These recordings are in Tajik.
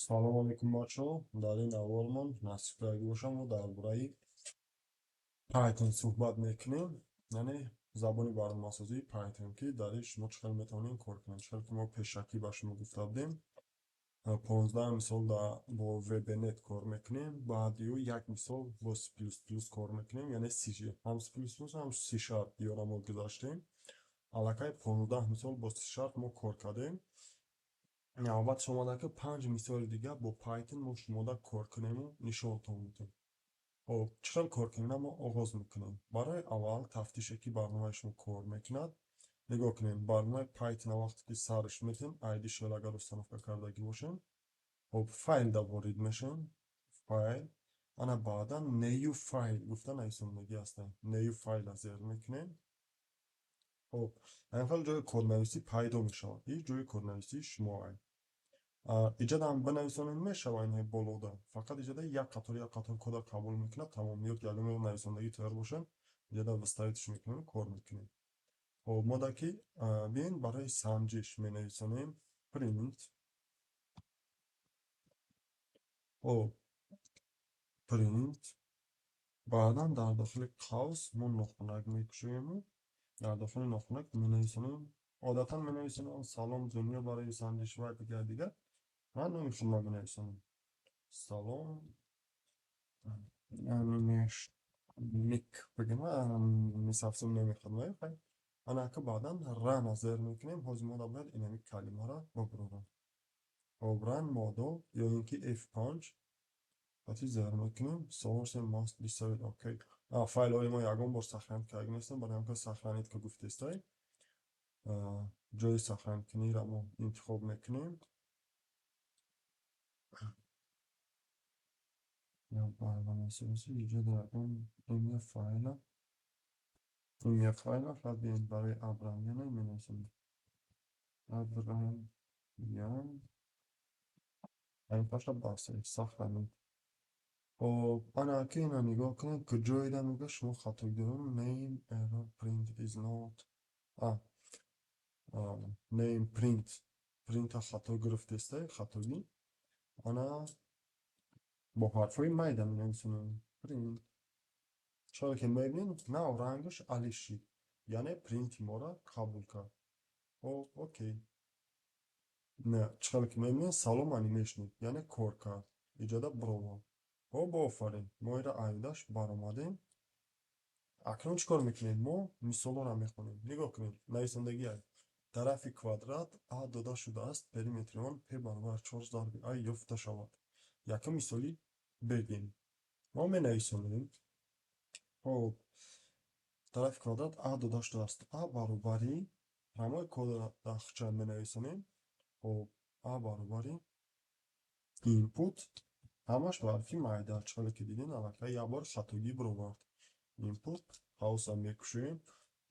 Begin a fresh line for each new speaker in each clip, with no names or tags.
Салом алейкум, бачаҳо. Дар ин аввалмон насиб карда бошам, мо дар бораи Python суҳбат мекунем, яъне забони барномасозии Python, ки дар ин шумо чӣ хел метавонед кор кунед. Чӣ хел ки мо пешакӣ ба шумо гуфта будем, 15 мисол бо VB.NET кор мекунем, баъди ӯ як мисол бо C++ кор мекунем, яъне C, ҳам C++, ҳам C# ёра мо гузаштем. Аллакай 15 мисол бо C# мо кор кардем. Навбатш омада, ки панҷ мисоли дигар бо Python мо шумода кор кунему нишонтон медиҳем. Хоб, чӣ хел кор кунем, мо оғоз мекунем. Барои аввал тафтише, ки барномаи шумо кор мекунад, нигоҳ кунем. Барномаи Python вақте ки сарш метем, IDE шел агар установка кардагӣ бошем, хоб, файлда ворид мешавем, файл, ана баъдан new file гуфта нависондагӣ ҳастанд. New file зер мекунем. Хоб, ҳамин хел ҷои коднависӣ пайдо мешавад. Ин ҷои коднависии шумо. Иҷодам бинависонем, мешава, инҳои болода. Фақат иҷода як қатор, як қатор кода қабул мекунад, тамом. Ё ки агар нависондагӣ тайёр бошад, иҷода вставить ш мекунем, кор мекунем. Хоб, мода ки биён, барои санҷиш менависонем print. Хоб, print, баъдан дар дохили қавс мо нохунак мекушоему дар дохили нохунак менависонем. Одатан менависонем «Салом, дунё» барои санҷиш ва дигар дигар. Ман номи худро менависонам. Салом ник бигем, мисафсум намехоҳам. Хай, ана ака, баъдан run зер мекунем. Ҳозир мо бояд инами калимаро бибурорем. Хоб, run модул ё ин ки F5 вақти зер мекунем, source must be saved. Окей, файлҳои мо ягон бор сохранить карда нестем, барои ҳам ки сохранить ка гуфтестай, ҷои сохранить куниро мо интихоб мекунем. Барномасозӣ иҷода ягон имя файла, имя файла фақат биёед, барои Абрамяна менависем, Абрамян, ҳамин бас, сохранить. Хоб, ана ки ина нигоҳ кунед, куҷоида мега шумо хатоӣ дорем. Name error, print is not a name print. Принта хато гирифтестай, хатогӣ. Ана бо ҳарфҳои майда менависонем print. Чаро ки мебинед, нав рангаш алиш шид, яъне принти моро қабул кард. Хоб, окей. Не, чӣ ки мебинед, салом анимешник, яъне кор кард, иҷода бировард. Хоб, офарин, мо инро айдаш баромадем. Акнун чӣ кор мекунем? Мо мисолҳоро мехонем. Нигоҳ кунед, нависондагӣ: тарафи квадрат а дода шудааст, периметри он п баробар чор зарби а ёфта шавад. Якум мисоли бегем, мо менависонем. Хоб, тарафи квадрат а дода шудааст, а баробари ҳамаи кода дахча менависонем. Хоб, а баробари input, ҳамаш ба ҳарфи майда. Чӣ ки дидем, аллакай як бор хатогӣ бировард. Input, қавса мекушоем,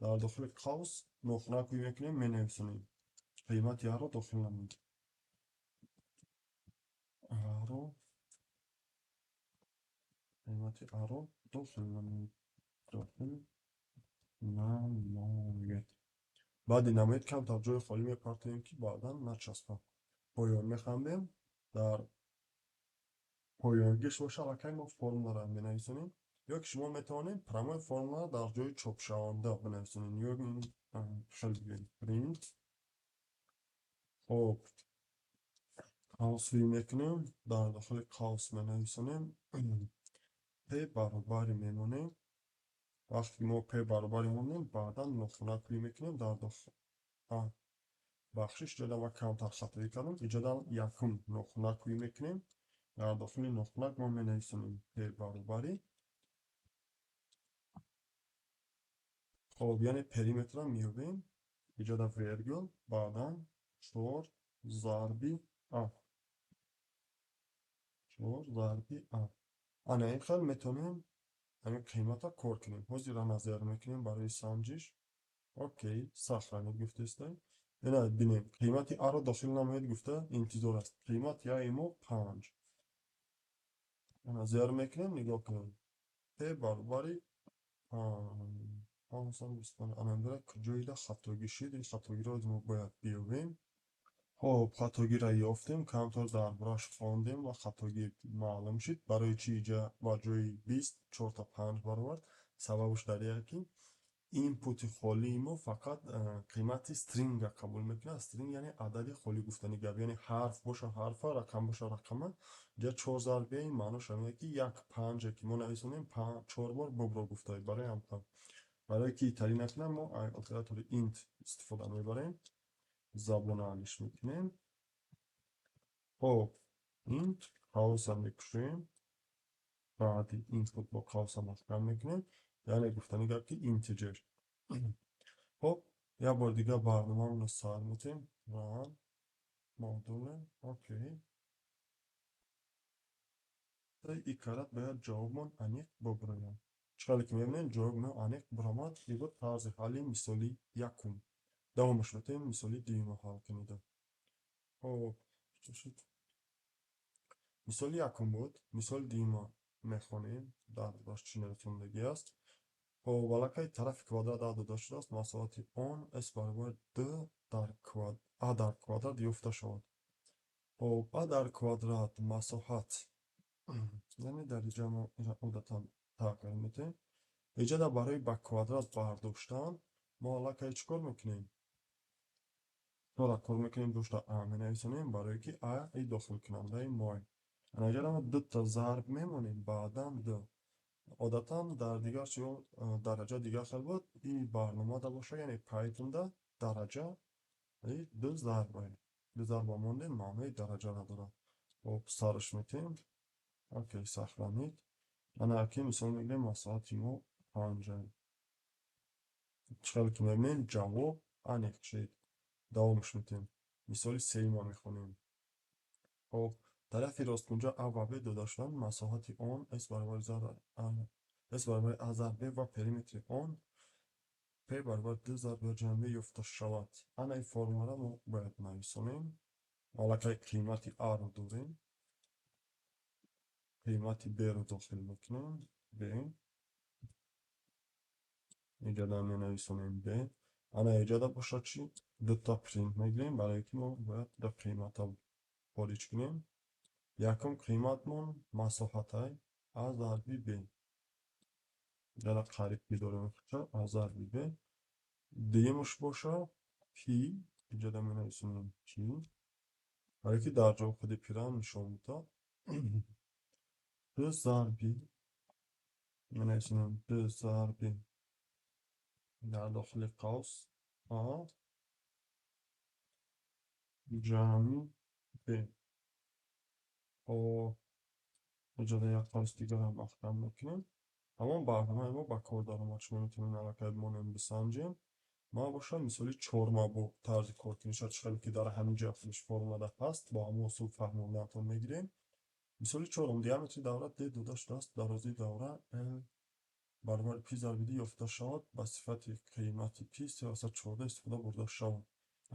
дар дохили қавс нохунак мекунем, менависонем: қимати аро дохил намоед, аро, қимати аро дохил намоед, дохил намоед. Баъди намоед камтар ҷои холӣ мепартоем, ки баъдан начаспад. Поён механдем. Дар поёнгиш боша, аллакай мо формуларо менависонем, ё ки шумо метавонед прямой формуларо дар ҷои чопшаванда бинависонед, ё хеле бигӯем print. Хоб, қавс мекунем, дар дохили қавс менависонем п баробари мемонем. Вақте ки мо п баробари монем, баъдан нохунак мекунем дар дохил. Бахшиш, иҷода ма камтар хатоӣ кардам. Иҷода якум нохунак мекунем, дар дохили нохунак мо менависонем п баробари. Хоб, яъне периметрро меёбем, иҷода вергул, баъдан чор зарби а, чор зарби а. Ана ин хел метавонем ҳамин қимата кор кунем. Ҳозир назар мекунем барои санҷиш. Окей, сохранить гуфтестай. Ина бинем, қимати аро дохил намоед гуфта интизор аст. Қимати аи мо панҷ. Назар мекунем, нигоҳ кунем, п баробари 525. Ана бира, куҷоида хатогӣ шид? Ин хатогиро мо бояд биёбем. Хоб, хатогиро ёфтем, камтар дар борааш хондем ва хатогӣ маълум шуд. Барои чӣ иҷа ба ҷои 20 чорта панҷ баровард? Сабабаш дар ие ки input и холии мо фақат қимати string а қабул мекунад. String яъне адади холӣ гуфтани гап, яъне ҳарф боша ҳарфа, рақам боша рақама. Иҷа чор зарби маънош ҳамине ки як панҷе ки мо нависонем, чор бор бобро гуфтаем. Барои ҳам, барое ки италӣ накунам, мо оператори int истифода мебарем, забона алиш мекунем. Хоб, int, қавса мекушоем, баъди input бо қавса маҳкам мекунем, яъне гуфтани гап ки integer. Хоб, як бори дигар барномаамонро сар метем. Run module, окей. И карат бояд ҷавобмон аниқ бобирояд. Чӣ қадре ки мебинем, ҷавоби мо аниқ биромад. Ин буд тарзи ҳалли мисоли якум. Давомаш метавонем мисоли дуюмро ҳал кунед. Хоб, шуд, мисоли якум буд. Мисоли дуюмро мехонем, дар бораш чӣ нависондагӣ аст. Хоб, аллакай тарафи квадрат а дода шудааст, масоҳати он с баробари д дар а дар квадрат ёфта шавад. Хоб, а дар квадрат масоҳат, яъне дар инҷа мо одатан тағйир медиҳем. Иҷода барои ба квадрат бардоштан мо аллакай чӣ кор мекунем? Чора кор мекунем? Дошта а менависонем, барое ки а и дохилкунандаи мо. Ана иҷода мо дута зарб мемонем, баъдан д. Одатан дар дигар чиҳо дараҷа дигар хел буд, и барномада боша, яъне Pythonда дараҷа ду зарба, ду зарба мондем, маънои дараҷа надорад. Хоб, сарш метем, окей, сохранить. Ана аки мисол мегирем, масоҳати мо панҷа. Чӣ хеле ки мебинем, ҷавоб аниқ шуд. Давомаш метем, мисоли сеюмро мехонем. Хоб, тарафи росткунҷа а ва б дода шуданд, масоҳати он с баробари с баробари а зарб б ва периметри он п баробари д зарб б ҷамъ б ёфта шавад. Ана ин формуларо мо бояд нависонем. Аллакай қимати а-ро дорем, қимати б-ро дохил мекунем, б иҷода менависонем, б. Ана иҷода бошад чӣ? Дута принт мегирем, барое ки мо бояд ду қимата хориҷ кунем. Якум қиматмон масоҳатай а зарби б, иҷода қариб бидорем, а зарби б. Дуюмаш боша пи, иҷода менависонем пи, барое ки дар ҷо худи пирам нишон медиҳад. Д зарби менависонем, д зарби дар дохили қавс а ҷамъи б. Хоб, иҷода як қавс дигарам маҳкам мекунем. Ҳамон барномаи мо ба кор даромад. Шумо метавонед аллакай монем, бисанҷем. Ман бошам мисоли чорма бо тарзи коркуниша, чӣ хеле ки дар ҳамин ҷо худиш формулада ҳаст, бо ҳамон усул фаҳмондантон мегирем. Мисоли чорум: диаметри давра д дода шудааст, дарозии давра л баробари пи зарби д ёфта шавад, ба сифати қимати пи 3,14 истифода бурда шавад.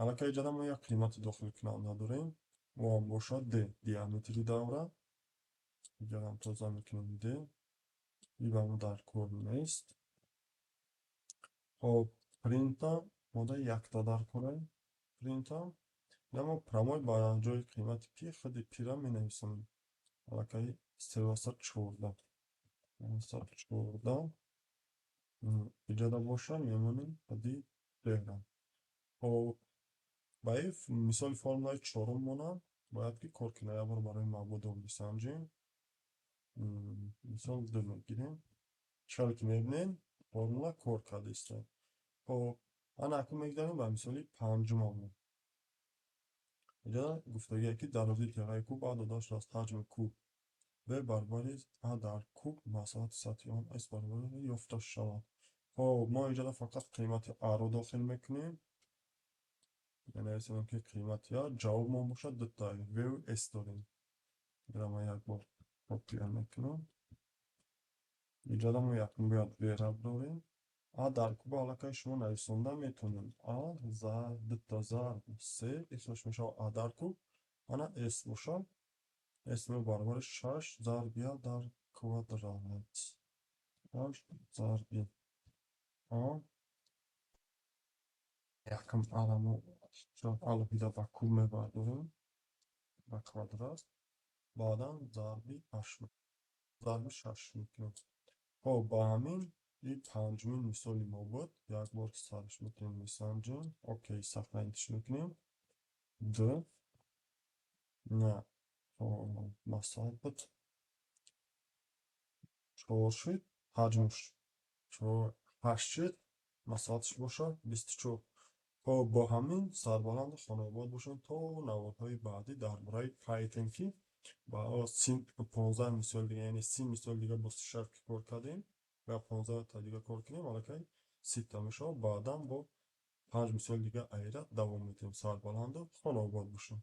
Аллакай иҷода мо як қимати дохилкунанда дорем, ӯ ҳам бошад д, диаметри давра. Иҷодам тоза мекунем, д и ба мо дар кор нест. Хоб, принта мода якта дар кора принта. Мо прямой ба ҷои қимати пи худи пира менависонем. Аллакай 3,14, 14 иҷода боша, мемонем худи д-ра. Хоб, ба ин мисоли формулаи чорум монанд бояд ки кор кунад. Як бор барои мабодо бисанҷем. Мисол д мегирем. Чӣ хеле ки мебинем, формула кор карда истод. Хоб, ана акнун мегузарем ба мисоли панҷумамон. Инҷа гуфтагие ки дарозии теғаи куб а дода шудааст, ҳаҷми куб в баробари а дар куб, масоҳати сатҳи он с баробари ёфта шавад. Хоб, мо инҷода фақат қимати а-ро дохил мекунем. Менависем ки қимати а, ҷавобмон бошад дута в с дорем. Инро ман як бор копия мекунам. Инҷода мо якум бояд в-ра дорем. А дар куба аллакай шумо нависонда метавонем. А дута зарб се ихроҷ мешавад а дар куб. Ана с бошад, с мо баробари шаш зарби а дар квадрат. Шаш зарби а, якум а-ра мо Алоҳида ба куб мебардорем, ба квадрат, баъдан зарби ҳашт, зарби шаш мекунем. Хоб, ба ҳамин и панҷумин мисоли мо буд. Як бор сарш мекунем, месанҷем. Окей, сохранить мекунем. Д на масоҳат буд чор шуд, ҳаҷмш ҳашт шуд, масоҳаташ бошад 24. Хоб, бо ҳамин сарбаланду хонаобод бошем то наворҳои баъдӣ дар бораи Python, ки ба 15 мисол дига, яъне 30 мисол дига бо C# ки кор кардем ва 15-та дига кор кунем, аллакай 30-та мешавад. Баъдан бо панҷ мисоли дига айра давом медиҳем. Сарбаланду хонаобод бошем.